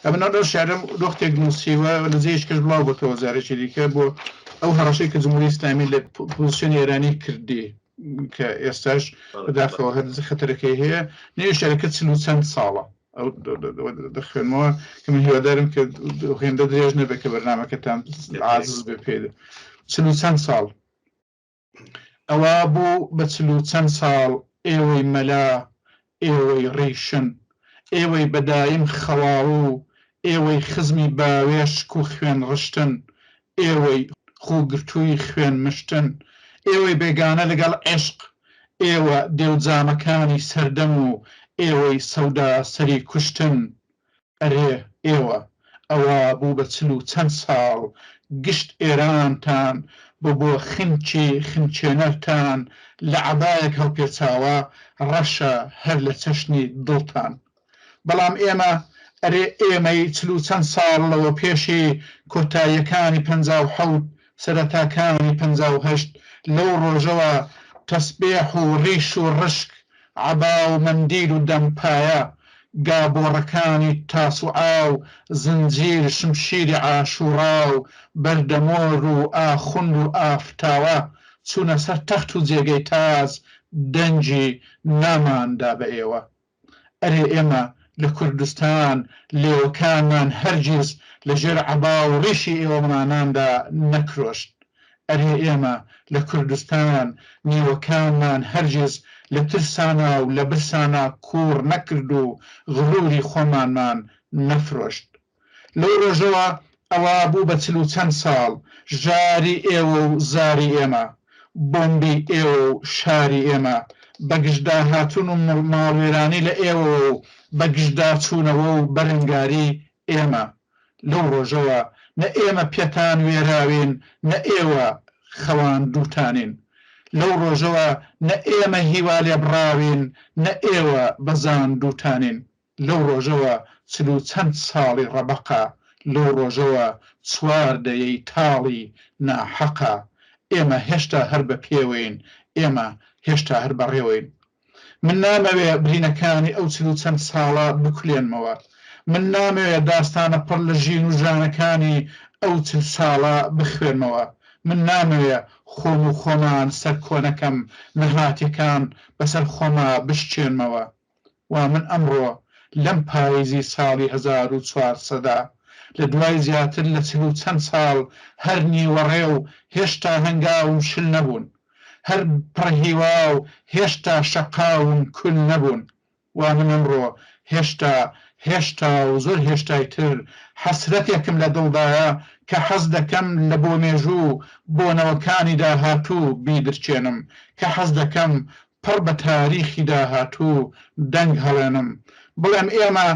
ئەمن ئەو شعرم وەختێک نووسیوە لە جێیش کەش بڵاو بۆتەوە جارێکی دیکە بۆ ئەو هەڕەشەی کە جمهوری ئیسلامی لە پۆزیسیۆنی ئێرانی کردی کە ئێستاش بەداخەوە هەر خەتەرەکەی هەیە. نێوی شعرەکە چل و چەند ساڵە ئەو دەخوێنمەوە کە من هیوادارم کە هێندە درێژ نەبێت کە بەرنامەکەتان عازز بێ پێ. چل و چەند ساڵ ئەوە بوو بە چل و چەند ساڵ ئێوەی مەلا، ئێوەی ڕیشن، ئێوەی بە دایم خەواڵوو، ئێوەی خزمی باوێشک و خوێن ڕشتن، ئێوەی خووگرتووی خوێن مشتن، ئێوەی بێگانە لەگەڵ عێشق، ئێوە دێوجامەکانی سەردەم و ئێوەی سەودا سەری کوشتن، ئەرێ ئێوە ئەوە بوو بە چل و چەند ساڵ گشت ئێرانتان ببووە خنکی خنکێنەرتان لە عەبایەک هەڵپێچاوە ڕەشە هەر لە چەشنی دڵتان. بەڵام ئێمە، ئەرێ ئێمەی چل و چەند ساڵ لەوە پێشی کۆتاییەکانی 57 سەرەتاکانی 58 لەو ڕۆژەوە تەسبێح و ڕیش و ڕشک، عەبا و مەندیل و دەمپایە، گابۆڕەکانی تاسوعا و زنجیر شمشیری عاشوڕا و بەردەمۆر و ئاخوند و ئافتاوە چوونە سەر تەخت و جێگەی تاج دەنگی نامان دا بە ئێوە. ئەرێ ئێمە لە کوردستان لێوەکانمان هەرگیز لە ژێر عەبا و ڕیشی ئێوەماناندا نەکرۆشت. ئەرێ ئێمە لە کوردستان نێوەکانمان هەرگیز لە ترسانا و لە برسانا کووڕ نەکرد و غروری خۆمانمان نەفرۆشت. لەو ڕۆژەوە ئەوا بوو بە چل و چەند ساڵ ژاری ئێوە و زاری ئێمە، بۆمبی ئێوە و شاری ئێمە، بە گژداهاتن و ماڵوێرانی لە ئێوەوە و بە گژداچوونەوە و بەرەنگاری ئێمە. لەو ڕۆژەوە نە ئێمە پێتان وێراوین، نە ئێوە خەواندووتانین. لەو ڕۆژەوە نە ئێمە هیوالێبڕاوین، نە ئێوە بەزاندووتانین. لەو ڕۆژەوە چل و چەند ساڵی ڕەبەقە، لەو ڕۆژەوە چوار دەیەی تاڵی ناحەقە، ئێمە هێشتا هەر بە پێوەین، ئێمە هێشتا هەر بەڕێوەین. من نامەوێ برینەکانی ئەو چل و چەند ساڵە بکولێنمەوە. من نامەوێ داستانە پڕ لە ژین و ژانەکانی ئەو 40 ساڵە بخوێنمەوە. من نامەوێ خۆم و خۆمان سەرکۆنەکەم، نەهاتیەکان بەسەر خۆما بشکێنمەوە. وا من ئەمڕۆ لەم پاییزی ساڵی 1400 لە دوای زیاتر لە چل و چەند ساڵ هەر نیوەڕێ و هێشتا هەنگاوم شل نەبوون، هەر پڕهیوا و هێشتا شەقاوم کول نەبوون. وا من ئەمڕۆ هێشتا، هێشتا و زۆر هێشتای تر حەسرەتێکم لە دڵدایە کە حەز دەکەم لە بۆ مێژوو، بۆ نەوەکانی داهاتوو بیدرکێنم، کە حەز دەکەم پڕ بە تاریخی داهاتوو دەنگ هەڵێنم بڵێم ئێمە،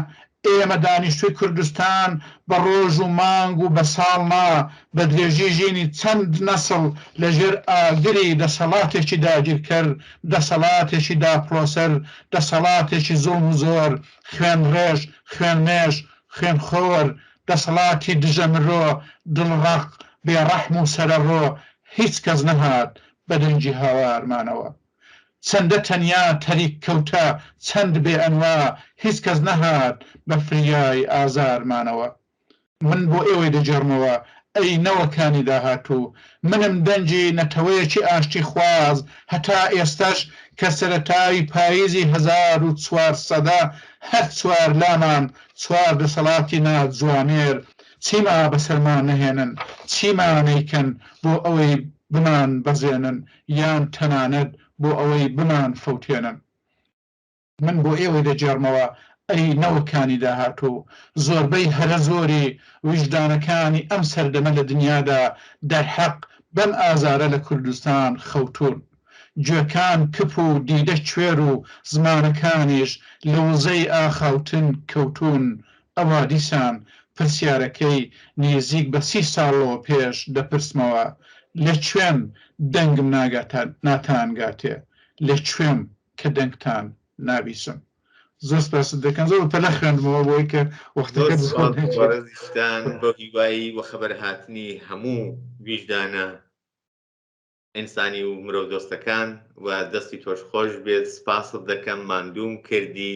ئێمە دانیشتووی کوردستان بە ڕۆژ و مانگ و بە ساڵ نا، بە درێژی ژینی چەند نەسڵ لە ژێر ئاگری دەسەڵاتێکی داگیرکەر، دەسەڵاتێکی داپڵۆسەر، دەسەڵاتێکی زوڵم و زۆر، خوێنڕێژ، خوێنمێژ، خوێنخۆر، دەسەڵاتی دژە مرۆ، دڵڕەق، بێڕەحم و سەرەڕۆ، هیچ کەس نەهات بە دەنگی هاوارمانەوە. چەندە تەنیا تەریک کەوتە چەند بێ ئەنوا هیچ کەس نەهات بە فریای ئازارمانەوە. من بۆ ئێوەی دەگێڕمەوە ئەی نەوەکانی داهاتوو، منم دەنگی نەتەوەیەکی ئاشتیخواز هەتا ئێستەش کە سەرەتای پاییزی 1400 هەر چوار لامان چوار دەسەڵاتی ناجوامێر چیما بەسەرمان نەهێنن، چیما نەیکەن بۆ ئەوەی بمان بەزێنن یان تەنانەت بۆ ئەوەی بمان فەوتێنن. من بۆ ئێوەی دەگێڕمەوە ئەی نەوەکانی داهاتوو، زۆربەی هەرە زۆری ویژدانەکانی ئەم سەردەمە لە دنیادا دەرحەق بەم ئازارە لە کوردستان خەوتوون. گوێکان کپ و دیدە کوێر و زمانەکانیش لە وزەی ئاخاوتن کەوتوون. ئەوا دیسان پرسیارەکەی نیزیک بە 30 ساڵ لەوە پێش دەپرسمەوە، لە کوێم دەنگم ناتانگاتێ؟ لە کوێم کە دەنگتان نابیسم؟ زۆر سپاست دەکەم. زۆر بە پەلە خوێندمەوە بۆی کە وەختەکە زۆر بەڕێزیشتان بۆ هیوایی وەخەبەرهاتنی هەموو ویژدانە ئینسانی و مرۆڤدۆستەکان و دەستی تۆش خۆش بێت. سپاست دەکەم، ماندووم کردی.